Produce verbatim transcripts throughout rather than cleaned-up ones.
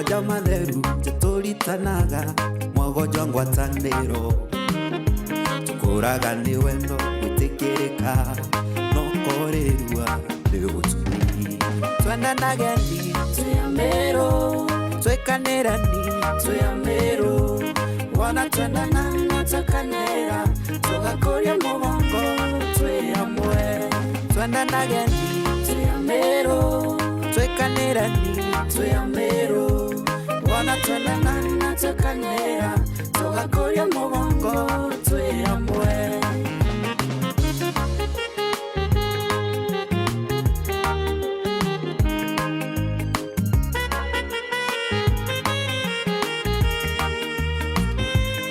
Ja matheru, ja turitanaga, mwogo jwa ngwataniro. Tukuraga ni wendo, gwitikirika, no kurirua ni utumi. Twendanage ni twi a Meru, twikanirani twi a Meru. Wona twendana na twakanira, tugakuria mugongo twi amwe. Twendanage ni twi a Meru, twikanirani twi a Meru. Wona twendana na twakanira, tugakuria mugongo twi amwe.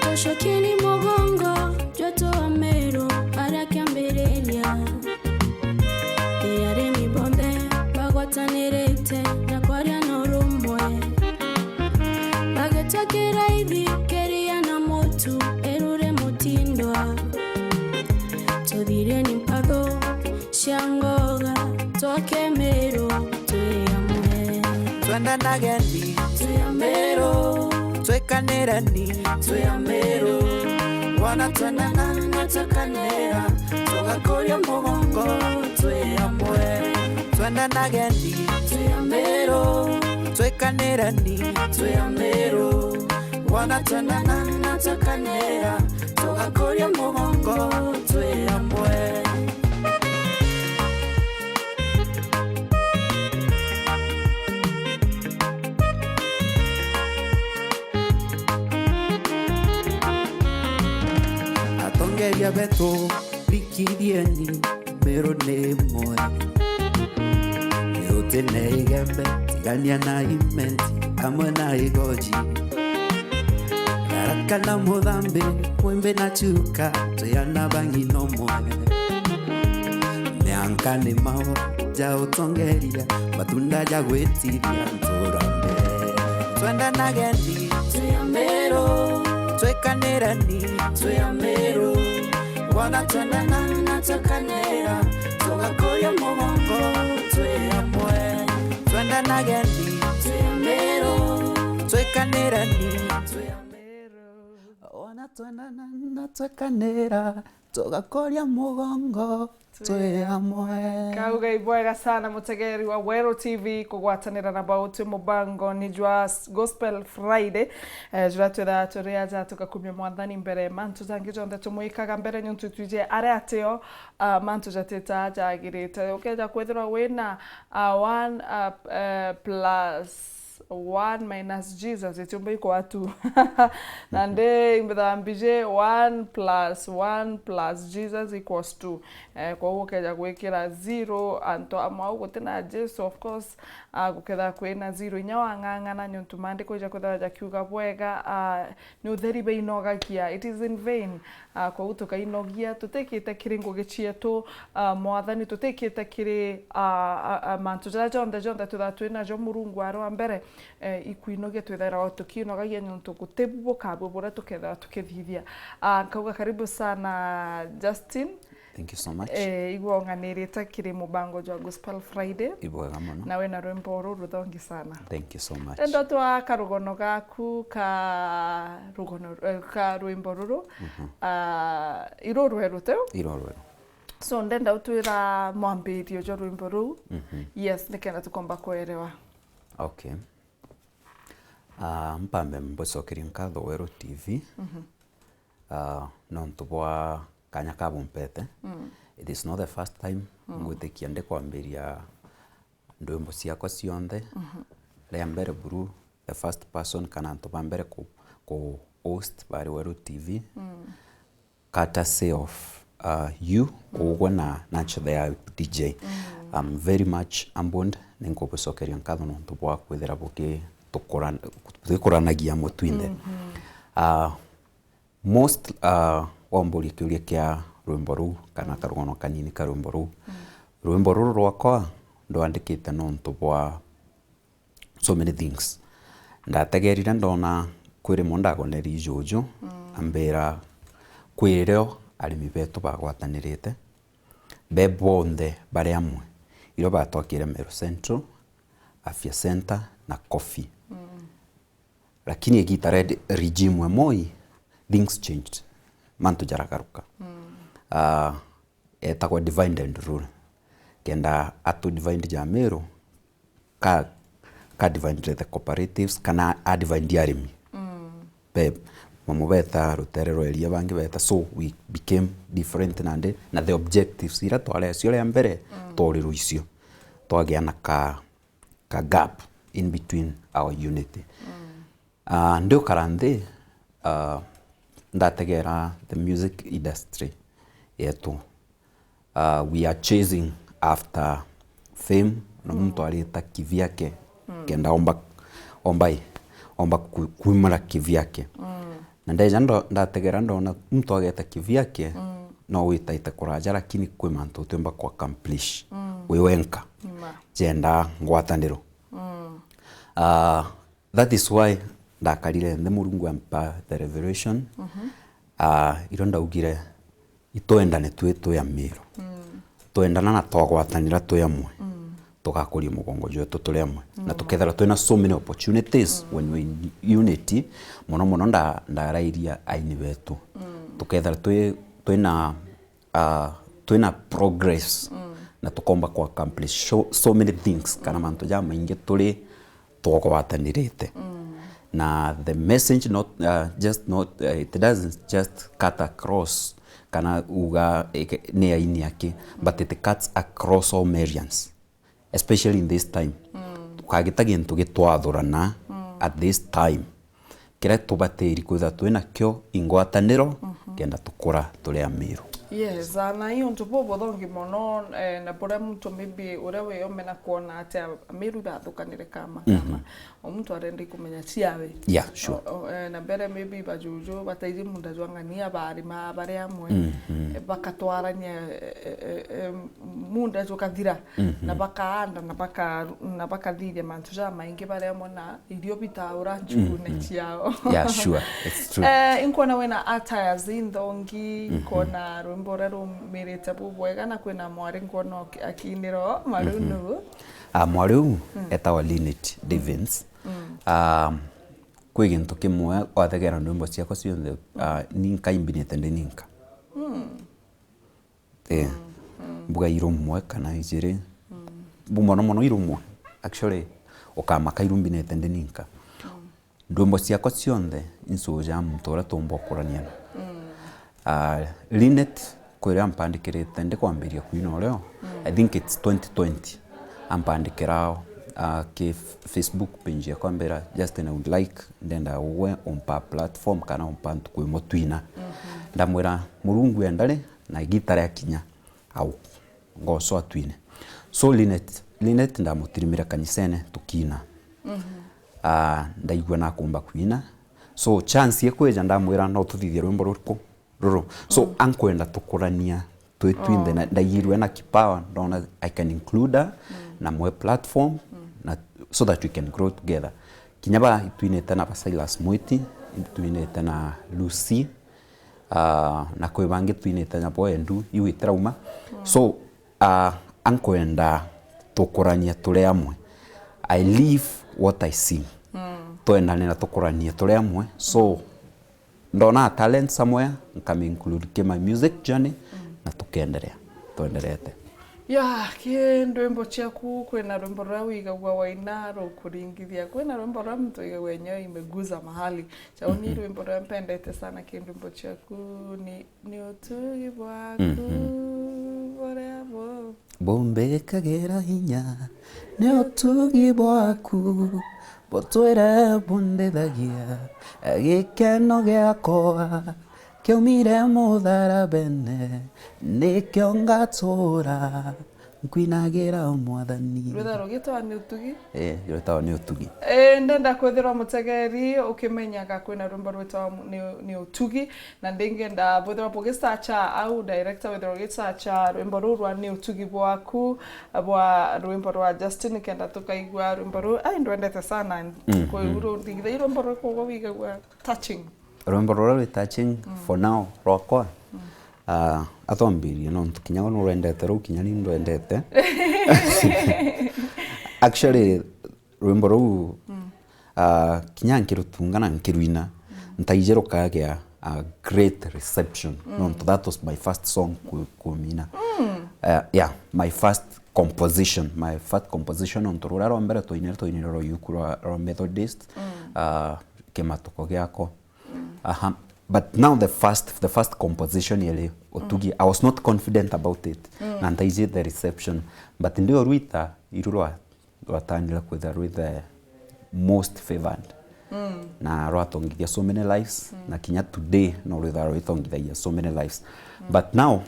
Tucokieni mugongo jwetu wa Meru aria kiambiriria. Ni arimi bonthe bagwatanirite na kwaria na urumwe, bagitwa kiraithi kiria na mutu irure mutindwa. Tuthirieni mpatho cia ngoga, twoke Meru twi amwe. Twendanage ni twi a Meru, twikanirani twi a Meru. Wona twendana na twakanira, tugakuria mugongo twi amwe. Twendanage ni twi a Meru, twikanirani twi a Meru. Wona twendana na twakanira, tugakuria mugongo twi amwe. Atongeria betu, thikirieni, Meru ni imwe. Meru ti na Igembe, tigania na Imenti, amwe na Igoji. Tharaka na Muthambi, Mwimbi na Chuka, twi ana ba ng'ina umwe. Mianka ni maua ja utongeria, matunda ja gwitiria ntura mbere. Twendanage ni twi a Meru, twikanirani twi a Meru. Wona twendana na twakanira, tugakuria mugongo twi amwe. Twendanage ni twi a Meru, twikanirani twi a Meru. Wona twendana na twakanira, tugakuria mugongo twi amwe. Kauga ibwega sana, mutegeri wa Weru T V, kugwatanira na bau twi mubango ni jwa s-, Gospel Friday, eh, juria twithaa turi aja tugakumia Mwathani mbere. Mantu jangi jonthe tumwikaga mbere, niuntu twije aria atio, ah, mantu jatita jagirite. Ukeja kwithirwa wina, ah, one, ah, eh, plus one minus Jesus, itiumba ikwaa two. Nandi imbithaa mbiji one plus one plus Jesus equals two. Eh, kwou ukeja gwikira zero antu amwe au gutina Jesu, of course, ah, gukethira kwina zero. Inya wang'ang'ana, niuntu maandiko ija kwithirwa jakiuga bwega, ah, ni utheri beinogagia, it is in vain. Ah, kwou tukainogia, tutikite kiri ngugi cietu, ah, Mwathani, tutikite kiri, ah, ah, ah, mantu jaria jonthe, jonthe twithaa twinajo, Murungu ari wa mbere, eh, ikwinogia twithagirwa tukiinogagia, niuntu guti bukabua buria tukethirwa tukithithia. Ah, nkauga karibu sana, Justin. Thank you so much. Eh, igua ung'anirite kiri mubango jwa Gospel Friday. Ibwega mono. Na wina rwimbo ruru ruthongi sana. Thank you so much. Enda twa karugono gaku ka rugono, eh, ka rwimbo ruru. Mhm. Ah, iru rweru teu? Iru rweru. So, ndenda utwira mwambirio jwa rwimbo ruu. Mhm. Yes, nikenda tukomba kuelewa. Okay. Ah, mpambe mbucokerie nkatho Weru T V. Mhm. Ah, nontu bwa kanya ka bumpete. Mm. It is not the first time, mm, ngwitikia ndikwambiria ndwimbo ciakwa cionthe. Mhm. Ria mbere buru, the first person kana antu ba mbere ku, ku host bari Weru T V. Mm. Courtesy of, uh, you, mm, ugwe na Nacho the D J. Mm. I'm very much humbled, ninkubucokeria nkatho nontu bwa kwithira buki tukura-, tugikuranagia amwe twinthe. Mhm. Uh, most, uh, wamburia kiuria kia rwimbo ruu, kana, mm, karugono kanini ka rwimbo ruu. Mm. Rwimbo ruru rwakwa ndwandikite nontu bwa so many things. Ndategerire ndona kwi rimwe ndagoneri juju, mm, ambira kwi rio arimi betu bagwatanirite, be bonthe bari amwe, irio batwakire Meru Central, Afya Center na Coffee. Mm. Lakini igiita ria regime ya Moi, things changed. Mantu jaragaruka. Ah, etagwa divide and rule. Kenda atu divide ja Meru, ka, ka divide the cooperatives, kana a divide arimi. Be, bamwe beta rutere rwa iria, bangi beta, so we became different nandi, na the objectives ira twari acio ria mbere, twari ruicio. Twagia na ka, ka gap in between our unity. Ah, ndiukara nthi, ah, ndategera the music industry yetu. Ah, we are chasing after fame, na muntu arita kivyake, kenda omba, omba i, omba ku-, kuumira kivyake. Na ndeja ndo-, ndategera ndona muntu ageta kivyake, no witaite kuraja, lakini kwi mantu utiumba ku accomplish wi wenka. Jenda ngwataniro. Ah, that is why ndakarire nthi, Murungu ampa the revelation. Ah, irio ndaugire, itwendane twi, twi Amiru. Twendana na twagwatanira twi amwe. Tugakuria mugongo jwetu turi amwe. Na tukethira twina so many opportunities when we in unity, mono mono nda-, ndarairia aini betu. Tukethira twi, twina ah, twina progress na tukomba ku accomplish so, so many things, kana mantu jamaingi turi twagwatanirite. Na the message not, ah, just not, ah, it doesn't just cut across, kana uga, eh, ni aini aki, but it cuts across all Merians. Especially in this time. Tukagita gintu gitwathurana at this time. Kiria tubatiri kwithirwa twinakio i ngwataniro, kenda tukura turi Amiru. Yes, ah, na i untu bubuthongi mono, eh, na buria muntu maybe uria wiyomena kwona ati Amiru ibathukanire kama kama. O muntu arenda ikumenya ciawe. Yeah, sure. O, o, eh, na mbere maybe bajuju bataiji munda jwa ng'ania, barima bari amwe, eh, bakatwarania, eh, eh, eh, munda jukathira, na bakaanda, na baka-, na bakathithia mantu jamaingi bari amwe, na irio bitaura njugune ciao. Yeah, sure. It's true. Eh, inkwona wina attires inthongi, inkwona rwimbo ruria rumirite bubwega, na kwina mwari nkwona aki-, akinira o, mwari uu nu? Ah, mwari uu etagwa Linet Devens. Ah, kwi gintu kimwe, wathegera ndwimbo ciakwa cionthe, ah, ni nkaimbinite ndi ninka. Eh, mbuga irumwe kana ijiri. Bu mono mono irumwe. Actually, ukamaka irumbinite ndi ninka. Ndwimbo ciakwa cionthe incuja muntu uria tumba ukurania na. Ah, Linet, kwiria ampandikirite ndikwambiria kwina urio, I think it's twenty twenty. Ampandikira, ah, ki f-, Facebook page yakwa, ambira, "Justin, I would like, ndenda ugwe umpa platform kana umpa ntuku imwe twina." Ndamwira, "Murungu enda ri, na igita riakinya, au ngoco atwine." So Linet, Linet ndamutirimira kanisene tukina. Ah, ndaigua nakumba kwina. So chance ikwija, ndamwira, "No tuthithie rwimbo ruriku ruru?" So ankwenda tukurania twi twinthe, na ndaigirwe na kipawa, ndona I can include her na mwe platform, na so that we can grow together. Kinya ba itwinite na ba Silas Mwiti, itwinite na Lucy, ah, na kwi bangi twinite nabo endu, iu itirauma. So, ah, ankwenda tukurania turi amwe. I live what I sing. Twendane na tukuranie turi amwe. So, ndona a talent somewhere, nkami include ki my music journey, na tukenderea, twenderete. Ya, ki ndwimbo ciaku, kwina rwimbo ruria wigagua waina rukuringithia, kwina rwimbo ruria muntu wigagua enyewe imeguza mahali. Chao ni rwimbo ruria mpendete sana, ki ndwimbo ciaku ni, ni utugi bwaku buria bu- bumbikagira hinya, ni utugi bwaku butwire bundithagia, gikeno giakwa kiaumire mutharabene, nikio ngatura nkwinagira Mwathani. Rwitha rugitwa ni utugi? Eh, rwitwa ni utugi. Eh, ndenda kwithirwa mutegeri ukimenyaga kwina rwimbo rwitwa ni, ni utugi, na ndingenda bwithirwa bugisacha au director, withirwa ugisacha rwimbo ruu rwa ni utugi bwaku, bwa rwimbo rwa Justin, kenda tukaigua rwimbo ruu. Ai, ndwendete sana. Kwi uru ndigitha rwimbo rwiku ugwe wigagua touching? Rwimbo ruria rwi touching for now rwakwa, ah, athombirie nontu kinya we nurwendete ruu, kinya ni ndwendete. Actually, rwimbo ruu, uh, kinya nkirutunga na nkirwina, ntaije rukagia a great reception. Nontu that was my first song ku-, kumina. Uh, yeah, my first composition, my first composition, nontu ruria rwa mbere twainire, twainire rwa yuku rwa, rwa Methodist, uh, kimatuko giako. Aha. But now the first, the first composition yari utugi, I was not confident about it. Na ntaiji the reception. But ndio rwita, iru rwa, rwatanire kwithira rwi the most favored. Na rwatongithia so many lives, na kinya today no rwithira rwitongithagia so many lives. But now,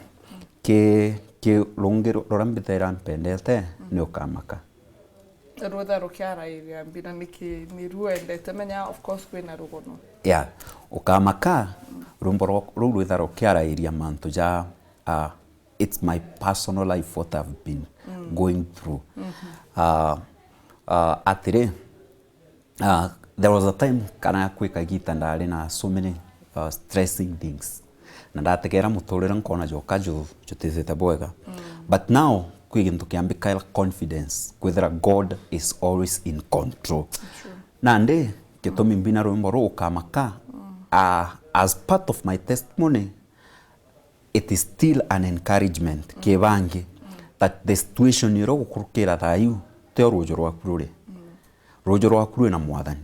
ki, ki rungi ru-, ruria mbithaira mpendete ni Ukamaka. Rwitha rukiarairia mbina niki ni ruo endete menya, of course, kwina rugono. Yeah. Ukamaka, rwimbo rwa-, ruu rwitha rukiarairia mantu ja, uh, it's my personal life, what I've been going through. Uh, uh, atiri, uh, there was a time kana kwika igita ndari na so many, uh, stressing things. Na ndategera muturire nkona joka ju-, jutithite bwega. But now, kwi gintu kiambikaira confidence, kwithira God is always in control. Nandi, gitumi mbina rwimbo ruu Ukamaka, uh, as part of my testimony, it is still an encouragement ki bangi that the situation iria ugukurukira thayu, tio ruuju rwaku ruri. Ruuju rwaku rwina Mwathani.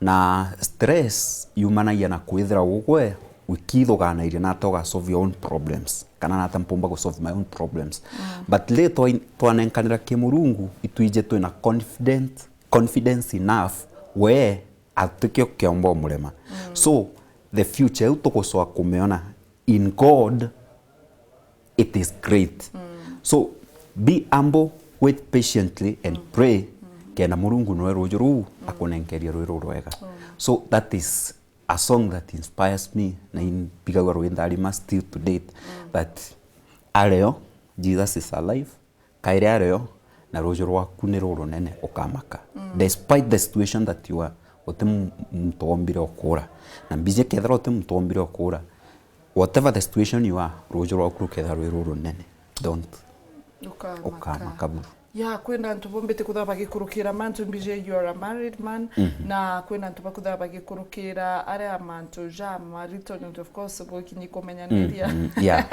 Na stress yumanagia na kwithira ugwe wikithuganairie nata ugasolve your own problems, kana nata mpumba gusolve my own problems. But ri twa-, twanenkanira ki Murungu, itwiji twina confident, confidence enough, we atikio kiomba umurema. So, the future iu tugucoa kumiona in God, it is great. So, be humble, wait patiently and pray, kenda Murungu noe ruuju ruu akunenkeria rwi rurwega. So, that is a song that inspires me, na imbigagua rwintharima still to date, that ario, Jesus is alive, kairi ario, na ruuju rwaku ni rurunene, Ukamaka. Despite the situation that you are, uti mu-, muntu wombire ukuura. Na mbiji kethira uti muntu wombire ukuura, whatever the situation you are, ruuju rwaku rukethira rwi rurunene. Don't. Ukamaka. Ukamaka buru. Ya, kwina antu bombite kwithira bagikurukira mantu mbiji, you are a married man, na kwina antu bakwithira bagikurukira aria mantu ja marito, nontu of course, gukinyi kumenyaniria. Yeah.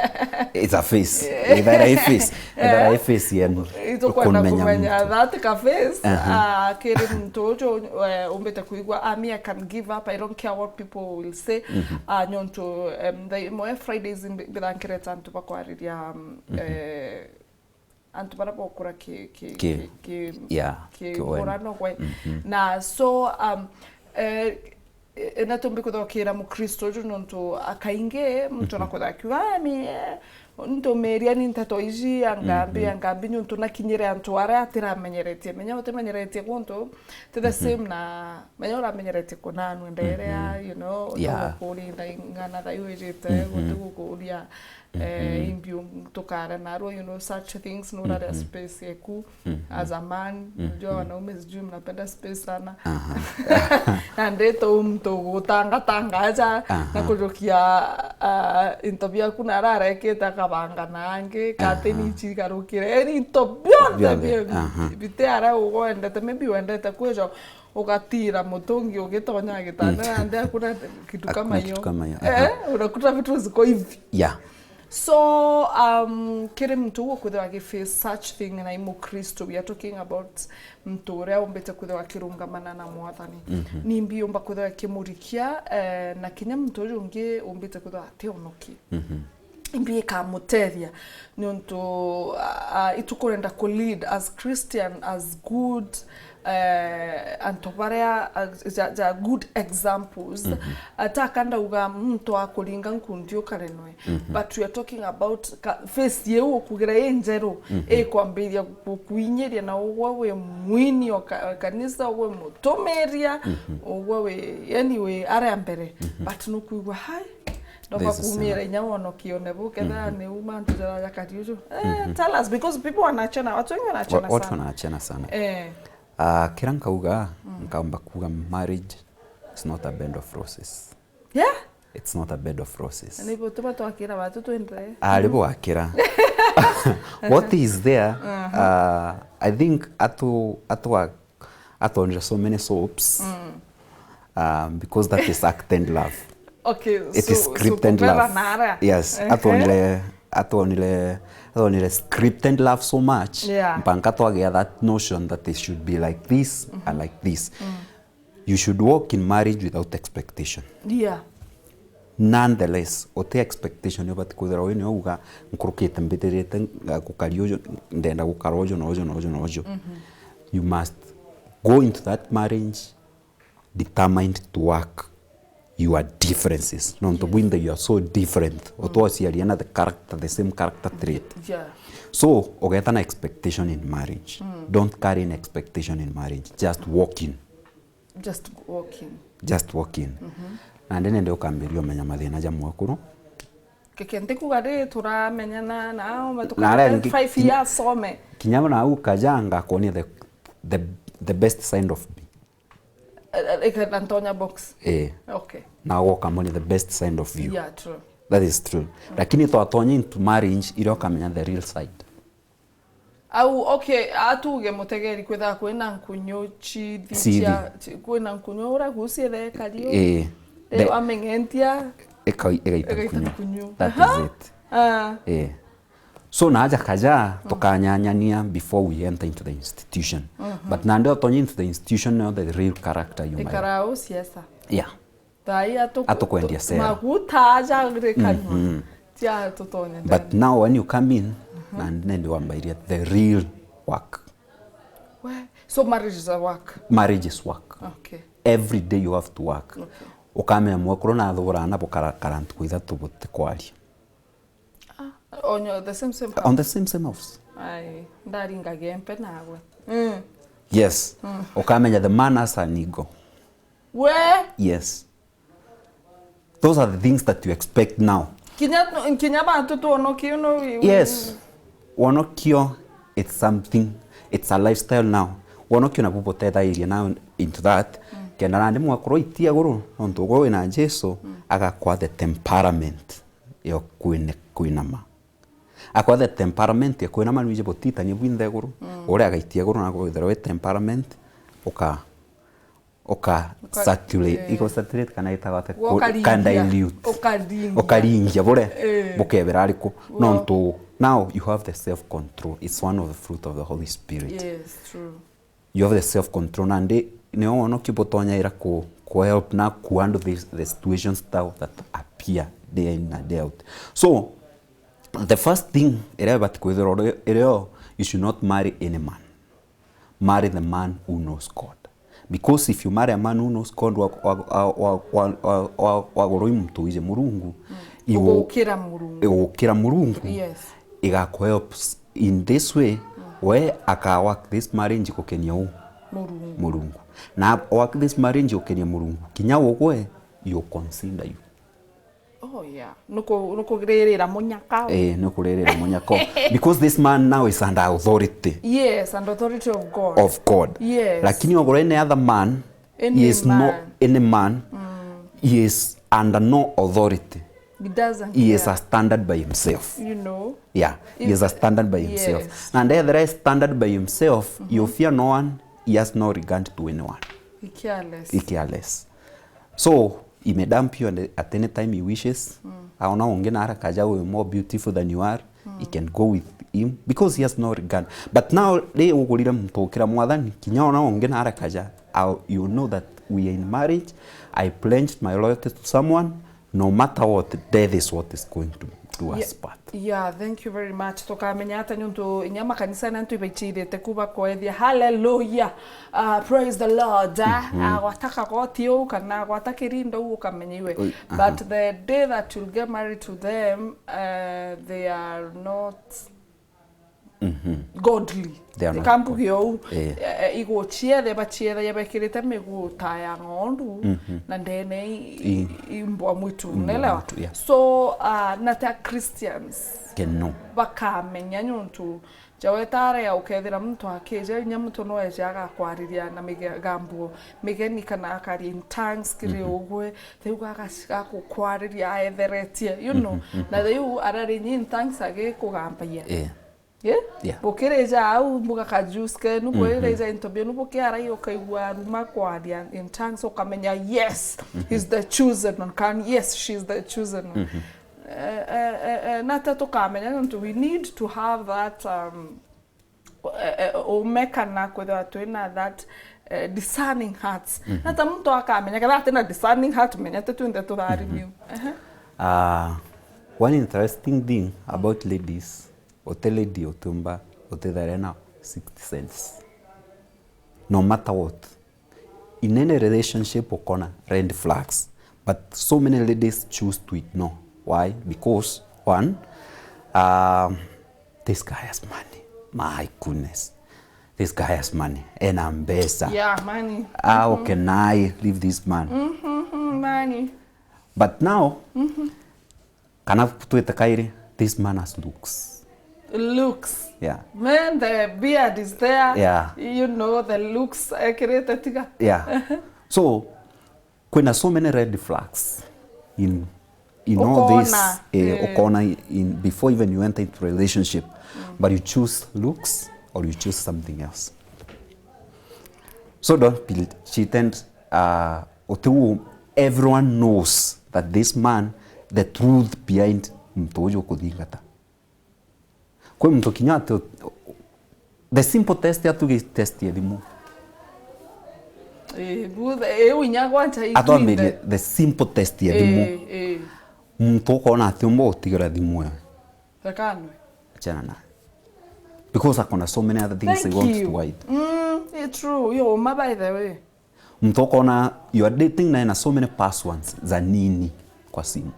It's a phase. Ithara i phase. Ithara i phase yenu. Itukwenda kumenya that ka phase, ah, kiri muntu uju, eh, umbite kuigua, ah, me, I can give up, I don't care what people will say. Ah, nontu, em, thaa imwe Fridays mbi-, mbithankirete antu bakwariria, em, eh, antu baria bokura ki, ki, ki, ki, ki, yeah, ki ki urano gwe. Na so, um, eh, eh, na tumbi kuthokira Mukristo uju nontu akaingi muntu na kuthakiwa, "Ah, ni, eh, ntumiria ni nteto iji, angambi, angambi, nontu nakinyire antu aria atiramenyeretie." Menya utimenyeretie guntu, ti the same na, menya uramenyeretie kunanwe nderea, you know, yeah, utogo kurinda ing'ana thayu ijite, guti gukuria eh, imbiu tukara narua, you know, such things, nuraria space yeku as a man. Unajua wanaume sijui mnapenda space sana. Na ndeto mtu gutangatanga aja na kujukia, ah, into biaku na ararekete akabanga na angi, kateni ici igarukire. Yani into bionthe bionthe bi-, bite ara ugwendete, maybe wendete kwijo ugatira mutungi ugitonya gitanda na nthi, hakuna kitu kama hiyo. Hakuna kitu kama hiyo. Eh, unakuta vitu ziko hivi. Yeah. So, um, kiri muntu ukwithirwa agi face such thing na i Mukristo, we are talking about muntu uria umbite kwithirwa akirungamana na Mwathani. Ni mbi umba kwithirwa akimurikia, eh, na kinya muntu uju ungi umbite kwithirwa ationoki. Imbi ikamutethia, niuntu, ah, itukurenda ku lead as Christian, as good, eh, antu baria, ah, ja, ja good examples. Ataka ndauga muntu akuringa nkundi ukarenwe. But we are talking about ka-, face iu ukugira i njeru, ikwambiria gukuinyiria na ugwe wi mwini o ka-, kanisa, ugwe mutumiria, ugwe wi, yani wi aria mbere. But nukwigua, hai, ndoka kumira inya wonokione bu, kethira ni uma ntu jara ya kari uju. Eh, tell us, because people wanachana, watu wengi wanachana sana. Wa-, watu wanachana sana. Eh. Ah, kira nkauga, nkaamba kuuga marriage is not a bed of roses. Yeah? It's not a bed of roses. Ni bo tuba twakira batu twendre. Ari bo akira. What is there, uh, I think atu, atu a-, Atwonire so many soaps, um, because that is acted love. Okay, It is scripted love. Yes, atwonire atwonire atwonire scripted love so much, yeah, mpaka twagia that notion that it should be like this and like this. You should walk in marriage without expectation. Yeah. Nonetheless, uti expectation ubati kwithirwa wini uga, nkurukite mbitirite gukari uju, ndenda gukara uju na uju na uju na uju. You must go into that marriage determined to work your differences. Nontu bwinthe you are so different. Utwaciaria na the character, the same character trait. Yeah. So, ugeta na expectation in marriage. Don't carry an expectation in marriage. Just walk in. Just walking. Just walk in. Nandi nende ukambiria umenya mathina ja mwekuru. Keke ntikuga ri turamenyana nao, matuka five years some. Kinya nau kaja ngakuonia the, the, the best side of me. Eh, eh, ika na ntonya box. Eh. Okay. Na ukamwona the best side of you. Yeah, true. That is true. Lakini twatonya into marriage, iria ukamenya the real side. Au, okay, atuge mutegeri kwitha kwina nkunyu chithi. Chithi. Kwina nkunyu uragucie the kario. Eh. Riu ameng'entia. Ika-, igaita nkunyu. That is it. Ah. Eh. So na aja kaja, tukanyanyania before we enter into the institution. But nandi utonye into the institution, now the real character you might. Ikara uciesa. Yeah. Thai atu-, atukwendia cera. Maguta aja ri kanwa. Tia tutonye ndani. But now when you come in, na nende wambairia the real work. We, so marriage is a work? Marriage is work. Okay. Every day you have to work. Okay. Ukamenya mwekuru na athugura na bukarakara ntuku ithatu butikwaria. Ah, on your, the same, same house? On the same, same house. Ai, ndaringagia mpe nagwe. Mm. Yes. Ukamenya the man has an ego. We? Yes. Those are the things that you expect now. Kinya, kinya bantu tuonokie no. Yes. Wonokio, it's something, it's a lifestyle now. Wonokio nabu butethairie now into that. Kenda nandi mwakuru itia guru, nontu ugwe wina Jesu, agakwa the temperament ya kwine-, kwinama. Akwa the temperament ya kwinama nwiji butitanie bwinthe iguru. Uria agaitia iguru na kwithirwa wi temperament, uka, uka circulate, eh, iko circulate kana itagwa ata, dilute. Ukaringia bure, bukebera ariku. Nontu now you have the self control. It's one of the fruit of the Holy Spirit. Yes, true. You have the self control, nandi nio wonoki butonyaira ku, ku help na ku handle the, the situations tao that appear day in na day out. So the first thing iria ibati kwithirwa iri, irio, you should not marry any man. Marry the man who knows God. Because if you marry a man who knows God, wa, wa, wagurui muntu wije Murungu, igukira Murungu. Igukira Murungu. Yes. Igaku help in this way, we aka work this marriage gukenia u? Murungu. Murungu. Na work this marriage gukenia Murungu. Kinya ugwe, you consider you. Oh yeah. Nuku-, nukuririra munyaka. Eh, nukuririra munyaka. Because this man now is under authority. Yes, under authority of God. Of God. Yes. Lakini ugure any other man, he is no, any man, he is under no authority. He doesn't care. He is a standard by himself. You know? Yeah, he is a standard by himself. Yes. And ethera is standard by himself, you fear no one, he has no regard to anyone. He careless. He careless. So, he may dump you at, at any time he wishes. Aona ungi na arakaja who is more beautiful than you are. He can go with him because he has no regard. But now, ri ugurire muntu ukira mwathani, kinya ona ungi na arakaja, you know that we are in marriage, I pledged my loyalty to someone, no matter what, death is what is going to do us part. Yeah, thank you very much. Tukamenya ata niuntu inya makanisa na antu ibaicirite kuba kwethia. Hallelujah. Uh, praise the Lord. Ah, gwata kagoti uu kana gwata kirindo uu ukamenya iwe. But the day that you'll get married to them, uh, they are not godly. They are not godly. Ikambuge uu. Eh. Eh, iguchiethe bachiethe ya bekirite miguta ya ng'ondu na ndene i, i, i mbwa mwitu, unaelewa? Mwitu, yeah. So, uh, na ta Christians, bakamenya niuntu Jawetare ya ukethira muntu akija, inya muntu no eje agakwariria na migambo migeni kana akaria in tongues kiri ugwe, riu agagukwariria aetheretie, you know. Na riu araria in tongues agikugambagia. Eh. Yeah? Yeah. Bukirija au, buga ka juice kenu, bukirija into bienu, bukiara iyo ukaigua aruma kwaria in tongues, ukamenya, yes, he's the chosen one, kan, yes, she's the chosen one. Eh, eh, eh, eh, na ta tukamenya, nontu we need to have that, um, eh, eh, ume kana kwithirwa twina that, eh, discerning hearts. Na ta muntu akamenya, kethira atina discerning heart, menya ti twinthe tutharimiu. Ehe. Ah, one interesting thing about ladies, uti lady utiumba utitharia na sixth sense. No matter what. In any relationship ukona red flags, but so many ladies choose to ignore. Why? Because one, um, this guy has money. My goodness. This guy has money. Ena mbeca. Yeah, money. How can I leave this man? Mm-hmm, money. But now, kana twite kairi, this man has looks. Looks. Yeah. Man, the beard is there. Yeah. You know, the looks ekirite tiga. Yeah. So, kwina so many red flags in, in all this, ukona, eh, eh, ukona in, before even you enter into relationship, but you choose looks or you choose something else. So don't be cheated. Uh, utiu, everyone knows that this man, the truth behind muntu uju ukuthingata. Kwi muntu kinya ati, the simple test, atuge test ya thimu. Eh, bu-, eh, iu inya gwancha itwinthe. Atwambirie the simple test ya thimu. Eh, eh. Muntu ukona ati umba utigira thimu yo. Rekanwe. Achana nayo. Because akona so many other things he wants to hide. Mm, it's true. Yo, uma, by the way. Mtu ukaona you are dating naye na so many passwords za nini kwa simu.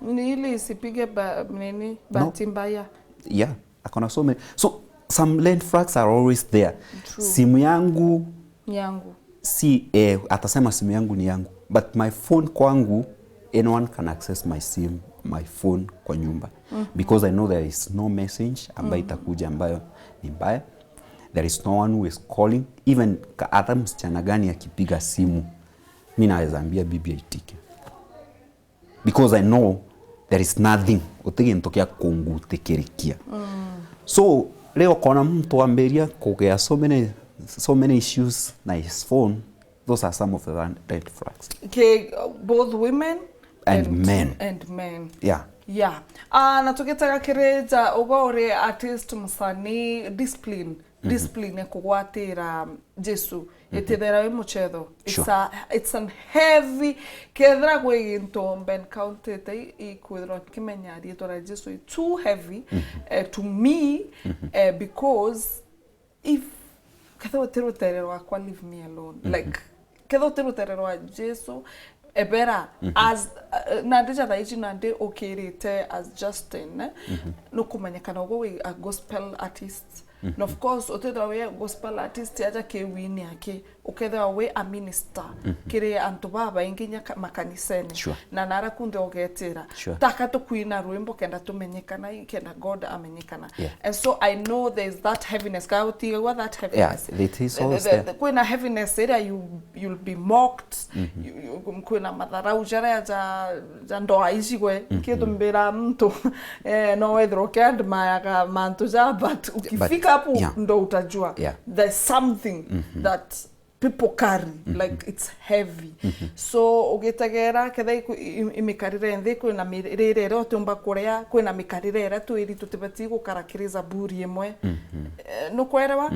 Ni ili isipige ba-, nini, bahati mbaya. Yeah, akona so many. So, some red flags are always there. True. Simu yangu ni yangu. Si, eh, atasema simu yangu ni yangu. But my phone kwangu, anyone can access my sim, my phone kwa nyumba. Because I know there is no message ambayo itakuja ambayo ni mbaya. There is no one who is calling. Even ka-, hata msichana gani akipiga simu, mi naweza ambia bibi aitike. Because I know there is nothing, uti gintu kia kungutikirikia. So, riu ukona muntu ambiria kugea so many, so many issues na his phone, those are some of the red, red flags. Ki, uh, both women and men. And men. Yeah. Yeah. Ah, na tugitaga kirija, uga uri artist, musanii, discipline. Discipline ya kugwatira Jesu. Itithera wi muchetho. It's a, it's an heavy, kethira gwi gintu mbe encounterte i, i kwithirwa nkimenya riitwa ria Jesu, it's too heavy, eh, to me, eh, because if, kethira uti rutere rwakwa, leave me alone. Like, kethira uti rutere rwa Jesu, ebera, as, uh, na ndija thaa ici nandi ukirite as Justin, eh? Nukumenyekana uguo wi a gospel artist. Na of course, utithirwa wi a gospel artist aja kiwini aki, ukethirwa wi a minister kiri antu babaingi nya ka-, makanisene. Sure. Na nara kunthe ugetira. Sure. Taka tukwina rwimbo kenda tumenyekana, kenda God amenyekana. Yeah. And so I know there is that heaviness. Ka utigagua that heaviness. Yeah, it is always there. Kwina heaviness iria you, you'll be mocked. You, you, kwina matharau jaria ja, ja ndoa icigwe. Kitumbira muntu, eh, no wethirwa ukiadmire mantu ja, but ukifika hapo, yeah, ndo utajua. Yeah. There's something that people carry, like, it's heavy. So, ugitegera, ketha iku-, i-, i-, imikarire nthi, kwina mirire iria utiumba kuria, kwina mikarire iria twiri tutibati gukara kiri Zaburi imwe. Eh, nukwerewa?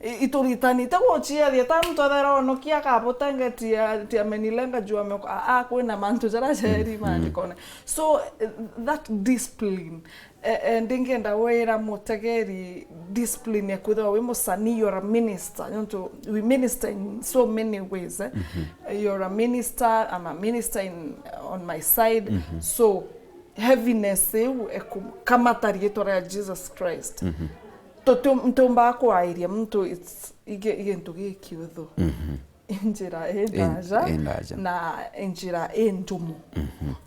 I-, ituritani, ite guciathia, ta muntu athera onokia akabutengetia, tia menilenga juu ameko-, a, a, kwina mantu jaria jeri maandikone. So, eh, that discipline, Eh, eh, ndingenda wira mutegeri discipline ya kwithirwa wi musanii, you're a minister. Nontu we minister in so many ways, eh. You're a minister, I'm a minister in, on my side. So, heaviness iu ekukamata riitwa ria Jesus Christ. Tuti-, ntiumbaga kwairia muntu, it's, i gi-, i gintu gikiuthu. Njira indaja, indaja na njira indumu.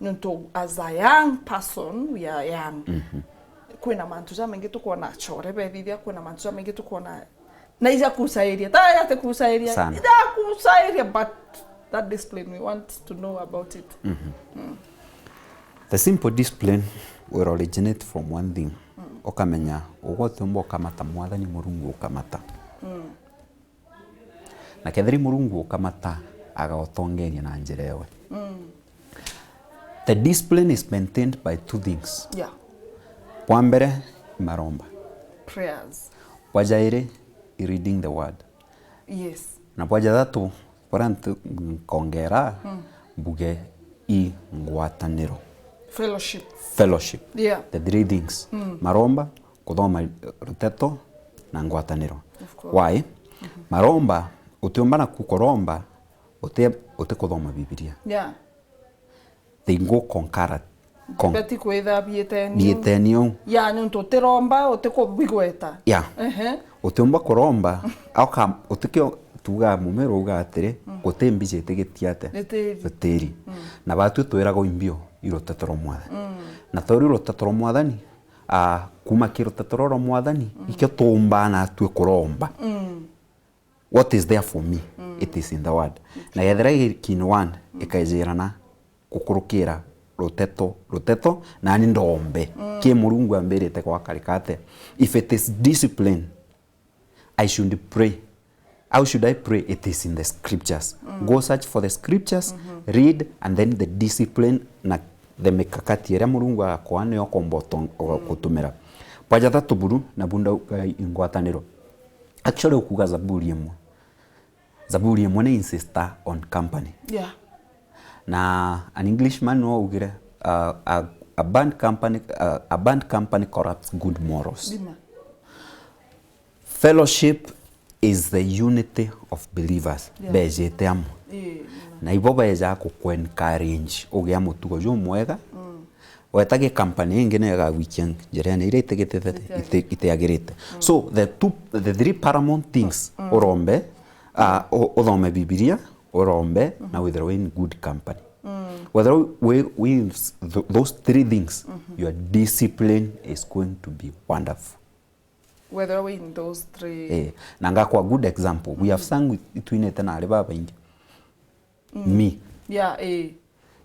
Nontu as a young person, we are young. Kwina mantu jamaingi tukwona achore bethithia, kwina mantu jamaingi tukwona na ija kusairia. Ta ija te kusairia. Sana. Ija kusairia, but that discipline, we want to know about it. The simple discipline will originate from one thing. ukamenya ugwe utiumba ukamata Mwathani Murungu ukamata. Mm. Na kethira i Murungu ukamata, agagutongeria na njira ewe. Mm. The discipline is maintained by two things. Yeah. Bwa mbere, i maromba. Prayers. Bwa jairi, i reading the word. Yes. Na bwa jathatu, buria ntu-, nkongera, mm, mbuge i ngwataniro. Fellowship. Fellowship. Yeah. The three things. Mm. Maromba, kuthoma ruteto na ngwataniro. Of course. Why? Mm-hmm. Maromba, utiumba naku kuromba, uti-, utikuthoma Bibilia. Yeah. They go concurrent. Con- Beti kwitha bieteni. Bieteni u. Ya, nontu utiromba, utikubigweta. Ya. Ehe. Utiumba kuromba, auka, utikio tuga mumero uga atiri, mm, guti mbiji itigitia ate? Itiri. Itiri. Mm. Na batwi twiragwa imbio i ruteto rwa Mwathani. Mm. Na tori ruteto rwa Mwathani, ah, kuma ki ruteto rwa Mwathani, mm, ikio tuumbaa natwi kuromba. Mm. What is there for me? Mm. It is in the word. Na yethira i kin one, mm, ikaijirana gukurukira ruteto, ruteto, nani ndombe. Mm. Ki Murungu ambirite gwaka rikate. If it is discipline, I should pray. How should I pray? It is in the scriptures. Mm. Go search for the scriptures, mm-hmm, read, and then the discipline na the mikakati iria Murungu agakwa niyo ukomba uto-, mm, gutumira. Bwa jathatu buru, na bunda, uh, ingwataniro. Actually, ukuga Zaburi imwe. Zaburi imwe ni insista on company. Yeah. Na an Englishman no augire, uh, a, a bad company, uh, a bad company corrupts good morals. Nima. Fellowship is the unity of believers. Yeah. Bejete amwe. Ii, nima. Na ibo beja ku, ku encourage ugia mutugo jumwega. Mm. Weta gi company ingi ni igagwikia njirene iria itigitite, iti-, itiagirite. Mm. So the two, the three paramount things, mm, urombe, ah, u-, uthome Bibilia, urombe, mm-hmm, na withirwe in good company. Mm. Whether we, we, th-, those three things, mm-hmm, your discipline is going to be wonderful. Whether we in those three. Eh, na ngakwa good example. We have, mm-hmm, sung with, itwinite na ari babaingi. Mm. Me. Yeah, eh.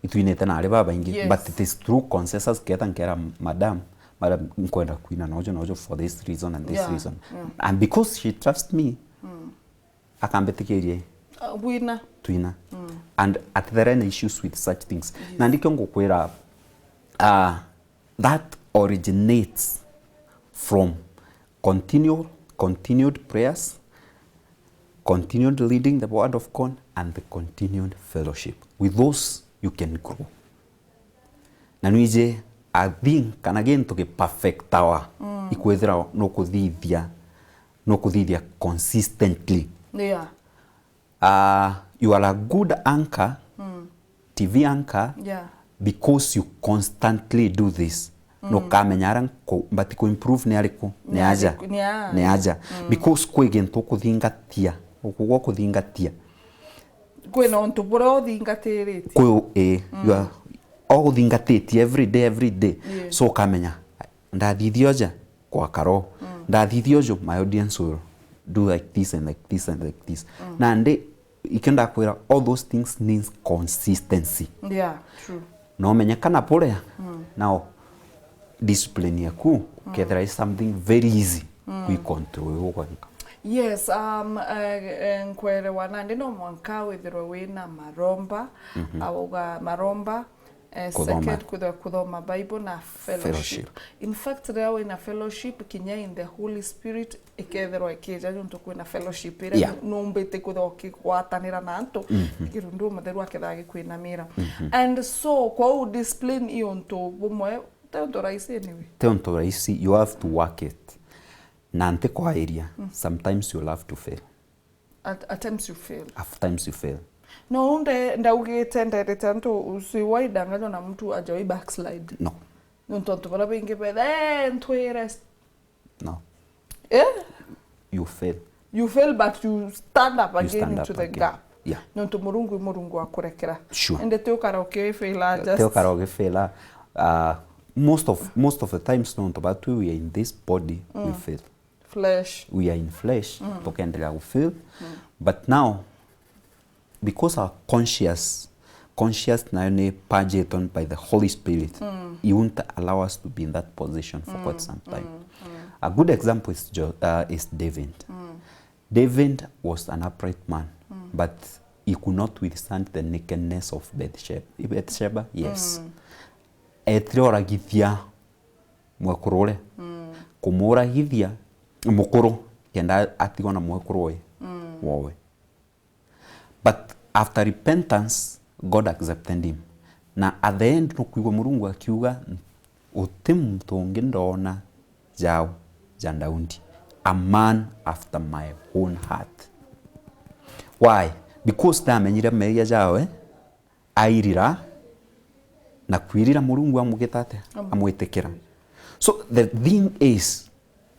Itwinite na ari babaingi, yes, but it is through consensus keta nkera madam, madam, nkwenda kwina nojo, nojo for this reason and this, yeah, reason. Yeah. And because she trusts me, mm, akambitikiria. Uh, bwina. Twina. Mm. And atithere na issues with such things. Yes. Na ndikio ngukwira, uh, that originates from continual, continued prayers, continued reading the word of God, and the continued fellowship. With those, you can grow. Na nwije, a thing kana gintu giperfectawa, mm, ikwithira nukuthithia, nukuthithia consistently. Yeah. Uh, you are a good anchor, mm, T V anchor, yeah, because you constantly do this. Mm. Nukamenya aria nku-, mbati ku improve ni ariku? Ni aja. Ni a-, ni aja. Mm. Because kwi gintu ukuthingatia, ukugwa ukuthingatia. Kwina untu buria uthingatiritie. Kwi u-, ii, mm, you are, uguthingatitie every day, every day. Yeah. So ukamenya, ndathithia uja, kwa karo. Mm. Ndathithia uju, my audience will do like this and like this and like this. Mm. Nandi, ikio ndakwira, all those things needs consistency. Yeah, true. Na umenye kana buria, mm, now discipline yaku, mm, kethira is something very easy, mm, kwi control ugwanka. Yes, um, eh, eh, nkwerewa nandi no mwanka withirwe wina maromba, mhm, auga maromba, eh, kuthoma. Second, kwithirwa kuthoma Bible na fellowship. Fellowship. In fact, riria wina fellowship, kinya in the Holy Spirit ikethirwa ikija, nontu kwina fellowship iria, yeah, nu-, numbite kwithirwa ukigwatanira na antu, mhm, kirundu Mutheru akethirwa agikwinamira. Mhm. And so, kwou discipline i untu bumwe, ti untu rahisi anyway. Ti untu rahisi, you have to work it. Na ntikwairia, mm, sometimes you'll have to fail. At, at times you fail. At times you fail. No, nde-, ndaugite nderete antu usiwahi danganywa na mtu ajawahi backslide. No. Nontu antu baria baingi betha, "Eh, ntwire." No. Eh? You fail. You fail, but you stand up again into the gap. You stand up again. Yeah. Nontu Murungu i Murungu wa kurekera. Sure. Ende ti ukara ukifaila. Ti just ukara ukifaila. Uh, most of, most of the times, nontu batwi we are in this body, we, mm, fail. Flesh. We are in flesh, mm, tukendelea ku fail. Mm. But now, because our conscious, conscience nayo ni purged by the Holy Spirit, it won't allow us to be in that position for quite some time. A good example is Jo- uh, is David. David was an upright man, but he could not withstand the nakedness of Bathsheba. Bathsheba, yes. Etire oragithia mwekuru uria, kumuragithia mukuru, kenda atigwa na mwekuru uyu wowe. But after repentance, God accepted him. Na at the end, nukwigua Murungu akiuga, "Uti muntu ungi ndoona jau ja Daudi, a man after my own heart." Why? Because ndamenyire meeyia jawe, airira, na kwirira Murungu amugita atia? Amwitikira. So the thing is,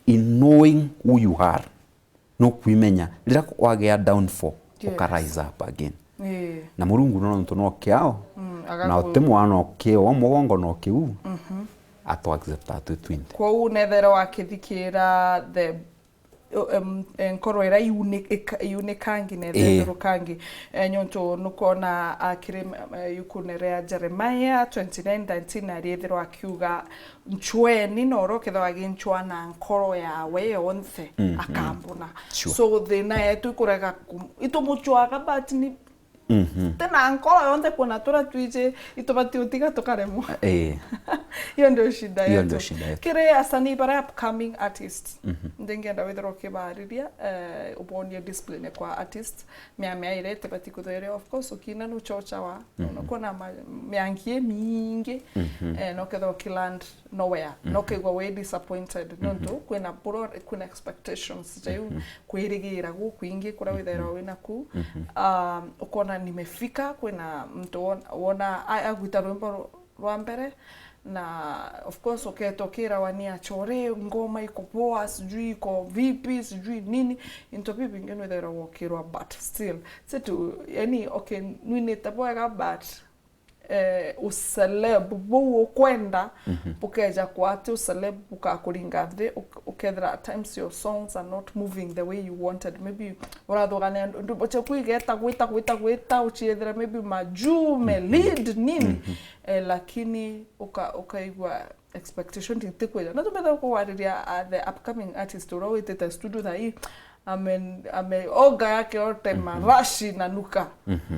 in knowing who you are, nukwimenya. Riria wagea downfall, uka rise up again. Ii. Na Murungu no nontu no kiao, na uti mwana ukiwa mugongo no kiu, atu accept atu twinthe. Kwou nethere wakithikira the, em, nkoro iria iuni-, ika-, iunikangi na ithethurukangi. Eh, nontu nukwona akiri, eh, yukune ria Jeremiah twenty-nine nineteen ariithirwa akiuga, "Ncweni, na uria ukethirwa agincwa na nkoro yawe yonthe, akambuna." Sure. So, thina yetu ikurega ku-, itumucwaga, but ni, tina nkoro yonthe, kuna turia twiji, itubati utiga tukaremwa. Eh. Iyo ndio shida yetu. Iyo ndio shida yetu. Kiri asanii baria upcoming artists, ndingienda withirwa ukibariria, eh, ubonie discipline kwa artist, miamia iria itibati kuthweria. Of course, ukina nuchochawa, unakuwa na ma-, miangi imingi, eh, na ukethirwa ukiland nowhere, na ukaigua wi disappointed, nontu kwina bro-, kwina expectations ja iu, kwirigira gukwingi kuria withairwa wina ku. Um, ukona nimefika, kwina muntu won-, wona a-, agwita rwimbo ru-, rwa mbere, na of course uketa ukirawa ni achore, ngoma iko poa, sijui iko vipi, sijui nini, into bibi bingi nwithairwa wokirwa, but still, si tu, yani, okay, nwinite bwega, but eh, uceleb buu ukwenda bukeja kwa ati uceleb bukakuringa nthi, uk-, ukethira at times your songs are not moving the way you wanted. Maybe urathugania ndwimbo ciaku igeta gwita, gwita, gwita, uciethira maybe majuu, me lead, nini. Eh, lakini uka-, ukaigua expectation itikwija. Na tumetha kuwariria, uh, the upcoming artist uria witite studio thaa ii, ame-, ame-, oga yake yote marashi na nuka.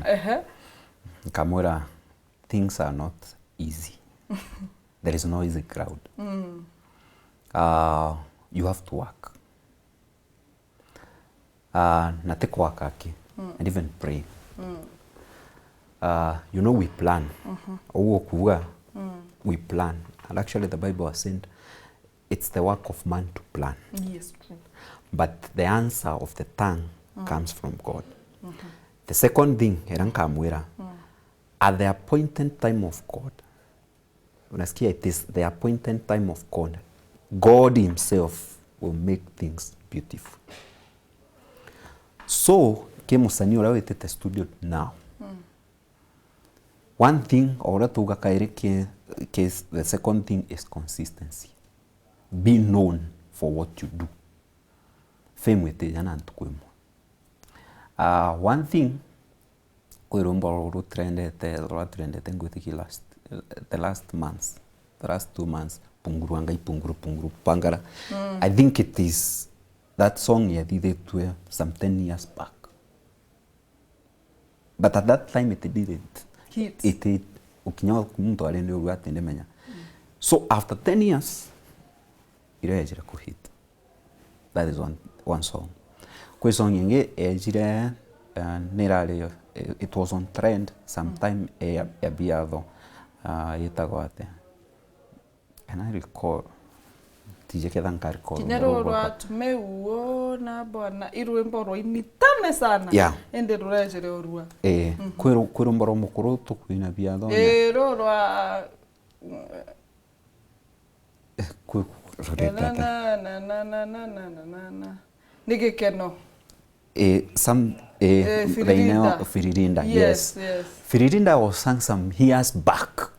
Ehe. Nkamwira, things are not easy. There is no easy ground. Uh, you have to work. Uh, na ti kwaka ki, and even pray. Uh, you know, we plan. Uguo kuuga, we plan. And actually the Bible has said, it's the work of man to plan. Yes, true. But the answer of the tongue comes from God. The second thing, era nkamwira, at the appointed time of God, unasikia, it is the appointed time of God. God himself will make things beautiful. So, ki musanii uria witite studio now, one thing, o uria tuuga kairi ki, ki, the second thing is consistency. Be known for what you do. Fame itija na ntuku imwe. Ah, one thing, kwi rwimbo ruru trendete, rwa trendete ngwitikia last, the last months, the last two months, punguru angai, punguru, punguru, pangara. I think it is that song yathithitue some ten years back. But at that time it didn't. Hit. It, it, ukinya muntu arende urua atinde menya. So after ten years, iria yejire ku hit. That is one, one song. Kwi song ingi yejire, uh, nirari, it was on trend sometime, ya, ya biatho, uh, yitagwa atia? Can I recall? Tije ketha nka recall. Kinya ruru rwa Tumeuo na bwana, i rwimbo rwa initane sana. Yeah. Indi rurejere urua. Eh, kwi ru-, kwi rwimbo rwa mukuru tukwina biatho. Eh, ruru rwa, eh, kwi, rurite atia? Na, na, na. Ni gikeno. Eh, some, eh, eh, Firirinda. Firirinda, yes, yes. Firirinda was sung some years back.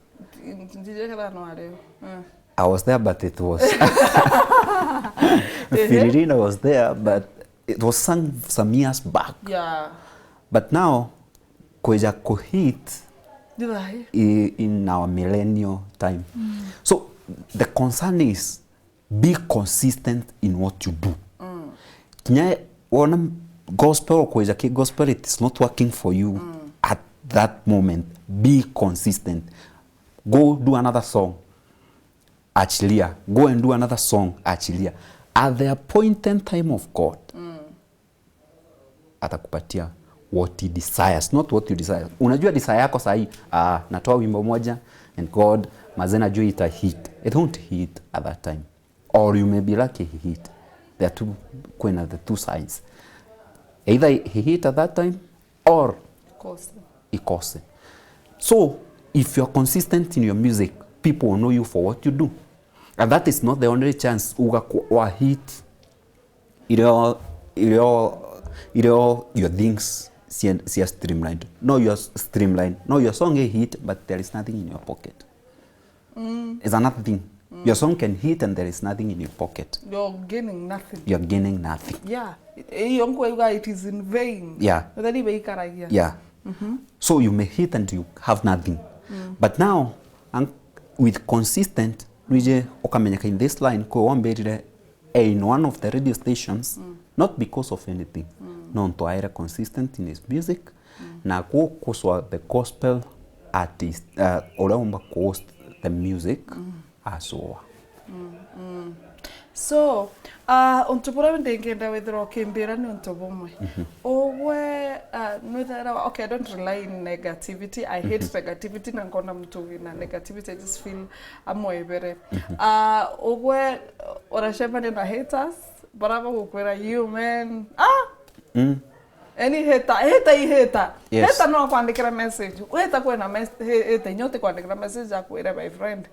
Ndijekera no areo. Eh. I was there, but it was Firirinda was there, but it was sung some years back. Yeah. But now, kweja ku hit, Ni thahi. I-, in our millennial time. So the concern is, be consistent in what you do. Kinya wona gospel, ukwija ki gospel, it is not working for you at that moment, be consistent. Go do another song, achilia. Go and do another song, achilia. At the appointed time of God, atakupatia what he desires, not what you desire. Unajua desire yako sahi, ah, natoa wimbo moja and God, mazee, najua ita hit. It won't hit at that time. Or you may be lucky he hit. There are two, kwina the two sides. Either he hit at that time or Kose. Ikose. So, if you're consistent in your music, people will know you for what you do. And that is not the only chance uga ku-, wa hit. Irio, irio, irio your things cia, cia streamlined. No, your s-, streamlined. No, your song is hit, but there is nothing in your pocket. It's another thing. Your song can hit and there is nothing in your pocket. You're gaining nothing. You're gaining nothing. Yeah. Iyo nkwauga it is in vain. Yeah. Utheri beikaragia. Yeah. So you may hit and you have nothing. But now, ang-, with consistent, nwije ukamenyeka in this line, kwi wambirire, eh, in one of the radio stations, not because of anything. Nontu aire consistent in his music, na ku-, kuswa the gospel artist, uh, uria umba ku-host the music, aswa. So, ah, untu buria ndingenda withirwa ukimbira ni untu bumwe. Ugwe, ah, nwithira, okay, I don't rely in negativity. I hate negativity, na nkona muntu wina negativity, I just feel amwebere. Ah, ugwe, uracemania na haters, bara bagukwira, "You man, ah!" Any hater, hater i hater. Yes. Hater no akwandikira message. Hater kwina mes-, he-, hater inya utikwandikira message akwire, "My friend,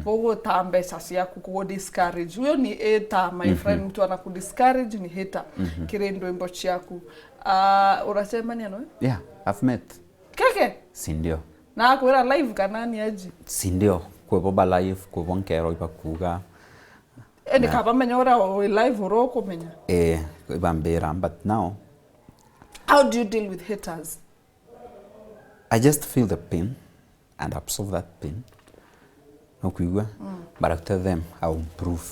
kuguta mbeca ciaku, kugu discourage." Uyo ni hater, my friend, mtu anaku discourage ni hater. Kiri ndwimbo ciaku. Ah, uracemania noe? Yeah, I've met. Keke? Si ndio. Na akwira live kana ni aji? Si ndio. Kwibo ba live, kwibo nkero ibakuga. Indi kaba menya uria wi live uria ukumenya. Eh, ibambira, but now, how do you deal with haters? I just feel the pain and absorb that pain. Nukwigua? But after them, I will improve.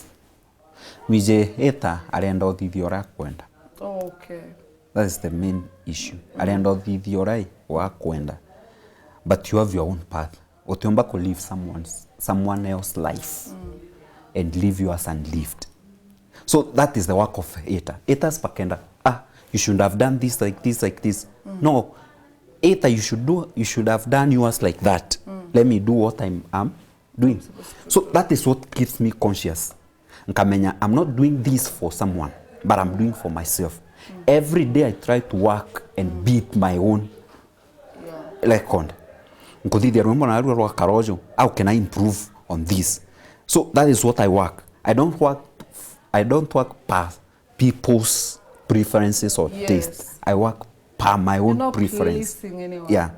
Mwije hater arenda uthithia uria akwenda. Okay. That is the main issue. Arenda uthithia uria akwenda. But you have your own path. Utiumba ku live someone's, someone else's life and leave yours unlived. So that is the work of hater. Haters bakenda, "Ah, you should have done this like this, like this." No, hater, you should do, you should have done yours like that. Let me do what I'm, I'm doing. So that is what keeps me conscious. Nkamenya, I'm not doing this for someone, but I'm doing for myself. Every day I try to work and beat my own record. Nkuthithia rwimbo narua rwa Karojo, how can I improve on this? So that is what I work. I don't work, I don't work per people's preferences or taste. I work per my own preference. You're not pleasing anyone. Yeah.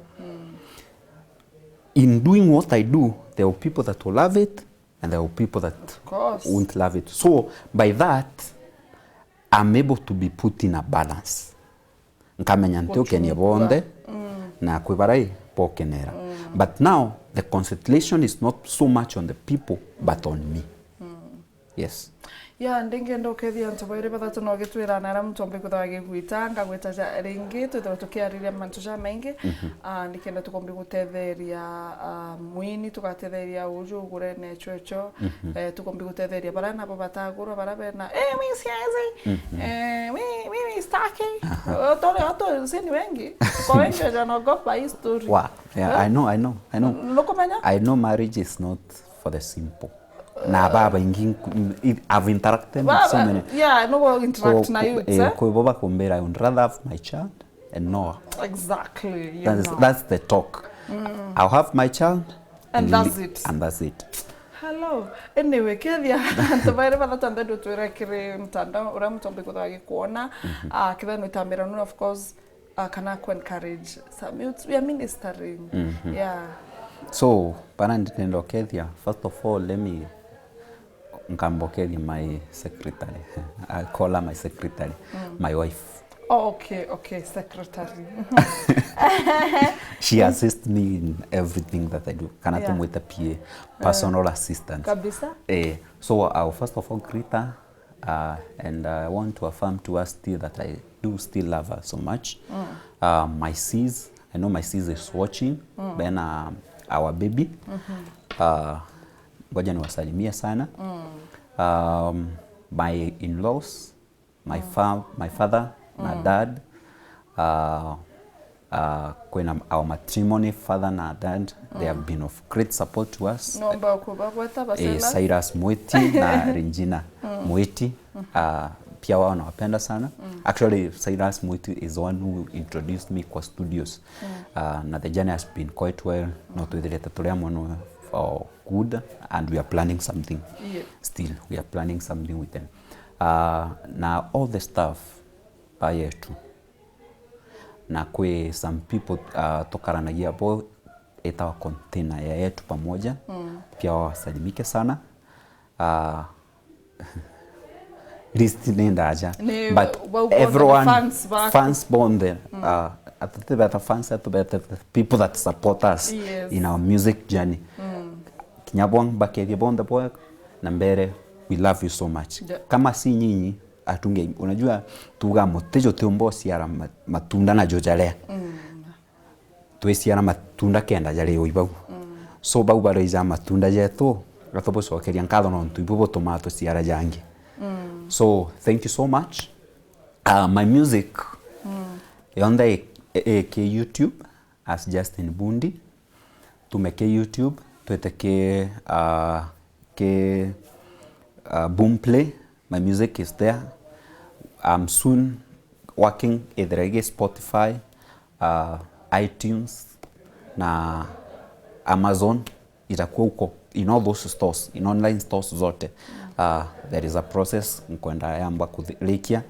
In doing what I do, there are people that will love it and there are people that won't love it. So by that, I'm able to be put in a balance. Nkamenya ntiukenie bonthe, na kwi barai bokenera. But now, the concentration is not so much on the people, but on me. Yes. Ya, ndingenda ukethia antu bairi bathatu na ugitwira na aria muntu ombi kwithirwa agigwita, ngagwita ja-, ringi, twithirwa tukiariria mantu jamaingi. Ah, nikenda tukombi gutetheria, ah, mwini, tugatetheria uju ugure na ichocho. Eh, tukombi gutetheria baria nabo batagurwa, baria bena, "Eh, mi siwezi. Eh, mi, mi, mi sitaki." Eh, tore watu si ni wengi. Kwa wengi wanaogopa hii story. Wa, yeah, I know, I know, I know. Nukumenya? I know marriage is not for the simple. Na baba ingi, I've interacted with so many. Yeah, no go interact na youth, eh? Kwi bo bakumbira, "I would rather have my child and Noah." Exactly, you know. That's the talk. I'll have my child and that's it. And that's it. Hello. Anyway, kethia antu bairi bathatu nthendu twira kiri mtandao uria muntu ombi kwithirwa agikuona. Ah, kethia ni utambira nunu, of course, ah, kana ku encourage some youths. We are ministering. Yeah. So, bana ndinenda ukethia, first of all, let me nkamba ukethia my secretary. I call her my secretary, my wife. Oh, okay, okay, secretary. She assists me in everything that I do. Kana, yeah, tumwite P A, personal assistant. Kabisa. Eh, so I'll first of all greet her, uh, and I want to affirm to her still that I do still love her so much. Mm. Uh, my sis, I know my sis is watching. Mm. Then, uh, our baby. Mm-hmm. Uh, ngoja niwasalimie sana. Mm. Um, my in-laws, my fa-, my father na dad, uh, uh, kwina our matrimony, father na dad, they have been of great support to us. Nomba kubagweta ba, eh, Silas? Silas Mwiti na Regina Mwiti. Uh, pia wao nawapenda sana. Mm. Actually, Silas Mwiti is the one who introduced me kwa studios. Mm. Uh, na the journey has been quite well. No twithirite turi amwe no for good, and we are planning something. Yeah. Still, we are planning something with them. Uh, na all the staff ba yetu. Na kwi some people, uh, tukaranagia bo, itawa container ya yetu pamoja. Mm. Pia wasalimike sana. Uh, list ni ndaja. Ni but bau bonthe everyone, fans baku. Fans bonthe, mm, uh, atete beta fans, atete beta people that support us, yes, in our music journey. Mm. Kinya bwang bakethie bonthe bwa na mbere, we love you so much. Yeah. Kama si nyinyi, atunge, unajua, tuga muti jutiumba uciara ma-, matunda na jo jaria. Mm. Twiciara matunda kenda jari ui bau. Mm. So bau baraija matunda jetu, gatubucokeria nkatho nontu ibu butumaa tuciara jangi. Mm. So, thank you so much. Uh, my music, mm, yonthe i, i, i ki YouTube as Justin Bundi. Tume ki YouTube, twite ki, uh, ki, uh, Boomplay. My music is there. I'm soon working either igi Spotify, uh, iTunes na Amazon, itakuwa huko in all those stores, in online stores zote. Uh, there is a process nkwenda yamba kurikia,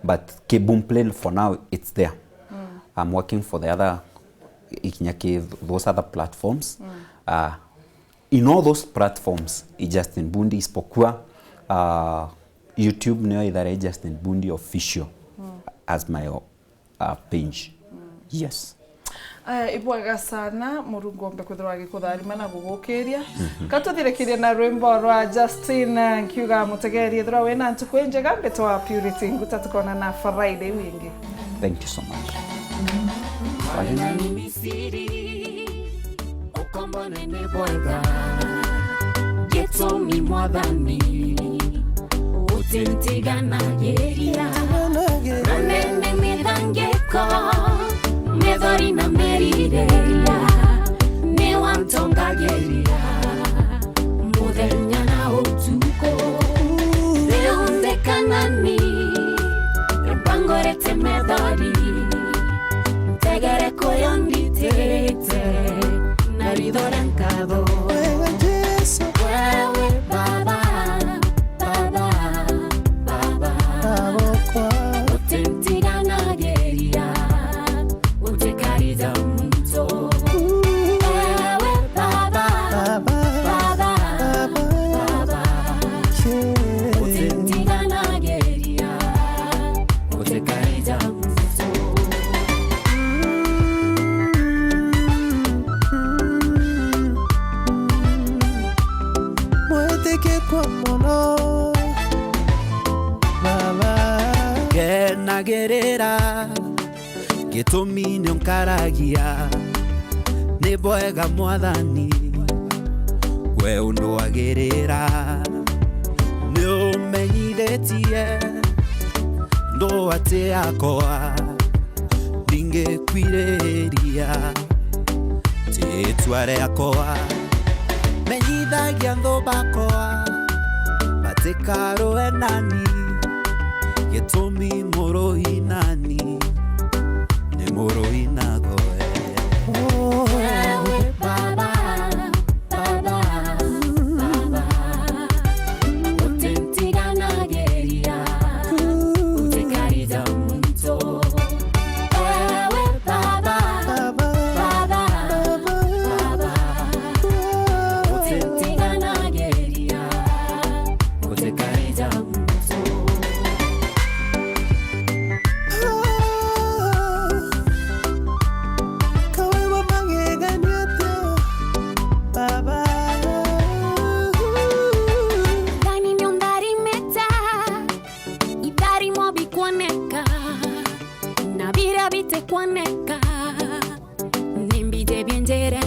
but ki Boomplay for now it's there. Mm. I'm working for the other, ikinya ki those other platforms. Mm. Uh, in all those platforms, i Justin Bundi, isipokuwa, uh, YouTube niyo ithare Justin Bundi Official, mm, as my, uh, page. Mm. Yes. Aya, ibwega sana, Murungu ombe kwithirwa agikutharima na gugukiria. Mhm. Ka tuthirikirie na rwimbo rwa Justin, uh, nkiuga mutegeri, ethirwa wina ntuku injega, mbitwa Purity Nguta, tukonana Friday wingi. Thank you so much. Wari nani? Misiri, ukomboone ni bwega. Gitumi Mwathani, utintiganagiria. Runene mithangiko, mithori na miriria, ni wantongagiria. Muthenya na utuku, riu ndi Kanani, mbangurite methori, ntegere kuyo nditite, na ritho ria nkatho. Wewe Jesu. Wewe Baba, Baba, Baba, Baba wakwa. Utintiganagiria. Utikaija muntu. Ewe Baba, Baba, Baba, Baba, yeah, utintiganagiria, utikaija muntu. Mwitikikua mono, Baba. Ngenagirira gitumi nio nkaragia, ni bwega Mwathani, we undwagirira. Ni umenyithitie ndwati yakwa, ndingikwiriria. Riitwa riakwa, menyithagia nthu bakwa, batikarue nani, gitumi murui nani, ni murui na goe. Wewe Baba, Baba, Baba, utintiganagiria, utikaija muntu. Ewe Baba, Baba, Baba, utintiganagiria, utikaija muntu. Tere